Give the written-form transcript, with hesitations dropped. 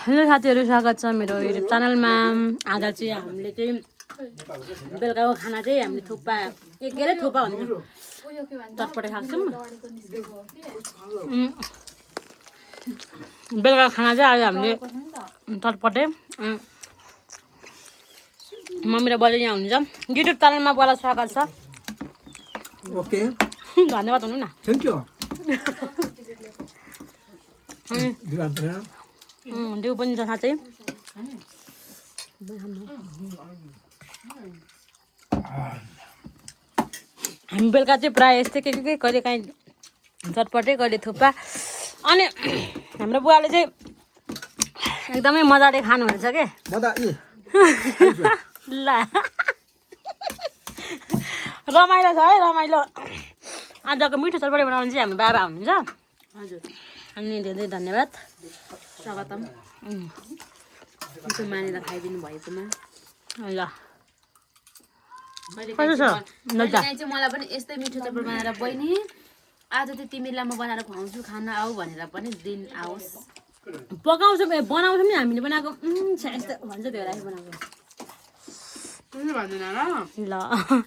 Hello साथीहरू, स्वागत छ मेरो युट्युब च्यानलमा। आज चाहिँ हामीले चाहिँ बेलुकाको खाना चाहिँ हामीले थुक्पा के अरे थुक्पा भन्छ चटपटे खान्छौँ। बेलुकाको खाना चाहिँ आज हामीले चटपटे मम्मी र बहिनी यहाँ हुनुहुन्छ। युट्युब च्यानलमा बोला स्वागत छ। ओके धन्यवाद हुनु न। थ्याङ्क यू दिउ पनि छ साथै। हामी बेलुका चाहिँ प्रायः यस्तै के कहिले काहीँ चटपटे कहिले थुक्पा। अनि हाम्रो बुवाले चाहिँ एकदमै मजाले खानुहुन्छ के ल रमाइलो छ है, रमाइलो। आजको मिठो चटपटे बनाउनु चाहिँ हाम्रो बाबा हुनुहुन्छ। हजुर, अनि धेरै धन्यवाद, स्वागतम। मिठो मानेर खाइदिनु भएकोमा। ल कहिलेकाहीँ चाहिँ मलाई पनि यस्तै मिठो चटपट बनाएर बहिनी आज चाहिँ तिमीलाई म बनाएर खुवाउँछु, खाना आऊ भनेर पनि दिन आओस्। पकाउँछौँ बनाउँछौँ नि हामीले बनाएको यस्तो भन्छ त्यो राई बनाएको। भन्दैन र ल